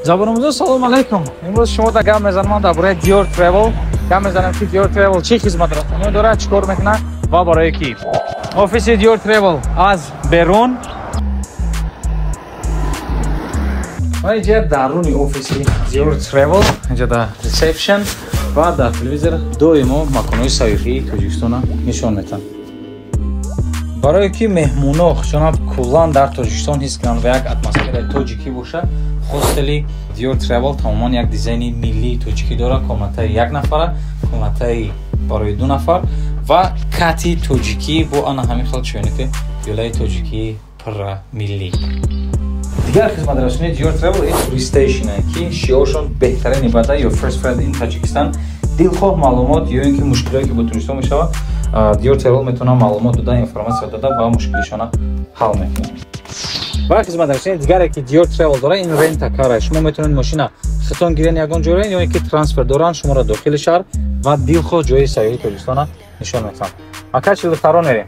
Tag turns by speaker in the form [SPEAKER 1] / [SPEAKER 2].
[SPEAKER 1] Забономӯзо, салом алайкум. Имрӯз шумо да гап мезанам ман дар бораи Dior Travel. Гап мезанам, ки Dior Travel чӣ хизматрасонӣ дорад, чӣ кор мекунад ва барои кӣ. Офиси Dior Travel аз берун ва инҷа даруни офиси Dior Travel, инҷа дар ресепшн ва дар телевизор доимо маконҳои сайёҳии Тоҷикистонро нишон метиҳанд. Барое ки меҳмоно хушонанд куллан дар Тоҷикистон ҳис кунанд ва як атмосфераи тоҷикӣ бошад, хостели Dior Travel тамоман як дизайни миллии тоҷикӣ дорад. Комнатаи як нафара, комнатаи барои ду нафар ва кати тоҷикӣ бо ана ҳамин хел чойники пиёлаи тоҷикии пурра миллӣ. Дигар хизматрасонии Dior Travel ин туристейшн, ки шиоршон «беҳтарин ибода» ё «First Friend in Tajikistan». Дилхоҳ маълумот ё ин ки мушкилое ки бо туристҳо мешавад, Dior Travel метавонад маълумот дода, информатсия дода ва мушкилишона ҳал мекунад. Ва хизматрасонии дигаре, ки Dior Travel дорад, ин рента-кара. Шумо метавонед мошина хитон гирен, ягон ҷой ё ин ки трансфер доранд, шуморо дохили шаҳр ва дилхоҳ ҷои сайёҳии Тоҷикистона нишон медиҳанд. Ака, чилдухтарон, мерем.